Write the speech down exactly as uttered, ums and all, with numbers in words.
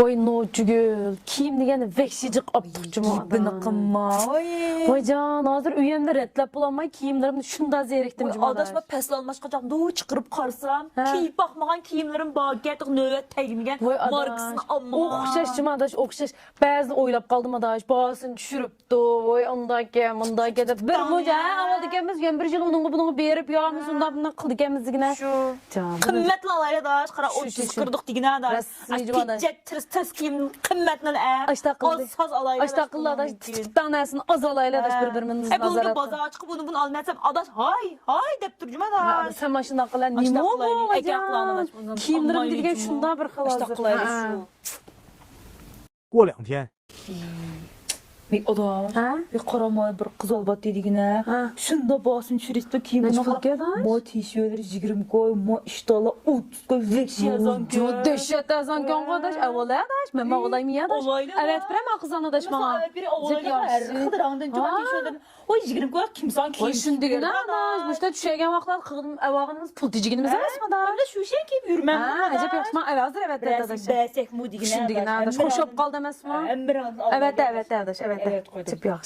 ۋاي نوچىگۈل، كىيىم دېگەن ۋەھشىي جىق ئاپتۇقچىمۇ. گېپىنى قىلما. ۋاي. ۋاي جان، ھازىر ئۆيۈمدە رەتلەپ بولالماي، كىيىملىرىمنى شۇنداق زېرىكتىم جۇمۇ. ئاداش، مەن پەسىل ئالماشقا چاغدا چىقىرىپ قارىسام، كىيىپ باقمىغان كىيىملىرىم باركەن، نۆۋەت تەگمىگەن، ماركىسىنى ئالمىغان. ئوخشاش جۇمۇ ئاداش، ئوخشاش. بەزىدە ئويلاپ قالدىم ئاداش، باھاسىنى چۈشۈرۈپتۇ. ۋاي ئۇنداقكەن، مۇنداقكەن دەپ بىر مۇنچە ھە ئالىدىكەنمىز، يەنە بىر يىل ئۇنىڭغا بۇنىڭغا بېرىپ يا مۇنداق مۇنداق قىلىدىكەنمىز دېگىنە. شۇ. قىممەتلا ئالايلى ئاداش، قارا، ئوتتۇز قىرىق دېگىنە ئاداش. پېچەت تىرىس تىرىس كىيىم قىممەتنى ئە. ئاشتاق قىلدى. ئاز ساز ئالايلى ئاشتاق قىلدى ئاداش، تىك تاق نەرسىنى ئاز ئالايلى ئاداش، بىر بىرىمىزنى ئە، بۇنىڭدا نازارەت قىلىپ. بازار چىقىپ ئۇنى بۇنى ئالمىسام ئاداش ھاي ھاي دەپ تۇرجۇما ئاداش. سەن ماشۇنداق قىلە نېمە بولغان؟ كىيىملىرىم دېگەن شۇنداق بىر خىل ھازىر. 过两天。 ۋەي ئاداش، ھە؟ ۋەي قارا، مانا بىر قىز ئالىۋاتتى دېگىنە. شۇنداق باھاسىنى چۈشۈرۈپتۇ كىيىمنىڭ. ما تىشيۇلىرى يىگىرمە كوي، ما ئىشتانلار ئوتتۇز كوي، ۋەھشىي ئەرزانكەن. دەھشەت ئەرزانكەنغۇ ئاداش. ئەۋ ئالاي ئاداش، مەن ماڭا ئالايمەن ئاداش. ئەۋەتىپ بېرەم قىزىڭنى ئاداش ماڭا. ئەۋەتىپ بېرىڭ. ۋاي يىگىرمە كوي كىمسان كىيىم. ۋاي شۇندىكىنە ئاداش، مۇشۇنداق چۈشۈرگەن ۋاقىتلاردا قىلغىنىمىز ئەۋالغىنىمىز پۇل تېجىگىنىمىز ئەمەسمۇ ئاداش؟ شۇ شەي كىيىپ يۈرمەڭ. ئەجەب ياخشى، ماڭا ئەۋەتىپ بەرسەڭ بەرسەكمۇ دېگىنە. شۇندىكىنە ئاداش، خوش بولۇپ قالدى ئەمەسمۇ؟ ئەۋەتە ئەۋەتە ئاداش، ئەۋەتە. جىپ ياخشى.